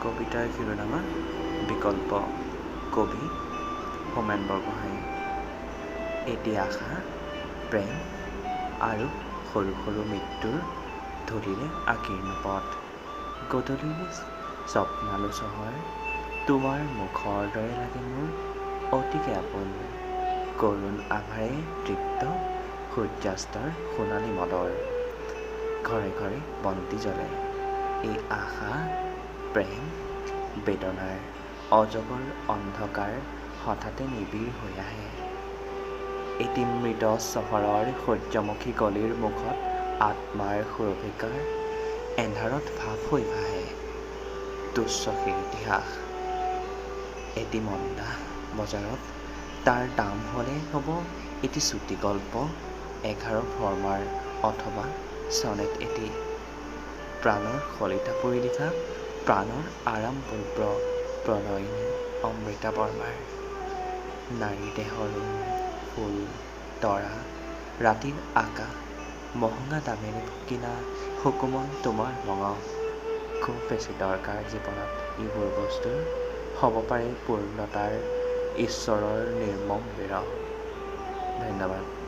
কবিতাৰ শিৰোনামা বিকল্প। কবি হোমেন বৰগোহাঁই। এটি আশা, প্ৰেম আৰু সৰু সৰু মৃত্যুৰ ধূলিৰে আকীৰ্ণ পথ। গধূলিৰ স্বপ্নালু চহৰ তোমাৰ মুখৰ দৰে লাগে মোৰ অতিকে আপোন। কৰুণ আভাৰে তৃপ্ত সূৰ্যাস্তৰ সোণালী মদৰ। ঘৰে ঘৰে বন্তি জ্বলে। এই আশা, প্ৰেম, বেদনাৰ অজগৰ অন্ধকাৰ হঠাতে নিবিড় হৈ আহে। এটি মৃত চহৰৰ সূৰ্যমুখী গলিৰ মুখত আত্মাৰ সুৰভিকাৰ এন্ধাৰত ভাপ হৈ ভাহে। তুচ্ছ সেই ইতিহাস। এটি মন্দা বজাৰত তাৰ দাম হ'লে হ'ব এটি চুটি গল্প, 11 ফৰ্মাৰ অথবা ছনেট এটি। প্ৰাণৰ শলিতা পুৰি লিখা প্ৰাণৰ আৰাম পূৰ্ব প্ৰণয়িনী অমৃতা বৰ্মাৰ। নাৰীৰ দেহৰ ৰোম, ফুল, তৰা, ৰাতিৰ আকাশ, মহঙা দামেৰে কিনা সুকোমল তোমাৰ মঙহ। খুব বেছি দৰকাৰ জীৱনত এইবোৰ বস্তুৰ। হ'ব পাৰে পূৰ্ণতাৰ ঈশ্বৰৰ নিৰ্মম বিৰহ। ধন্যবাদ।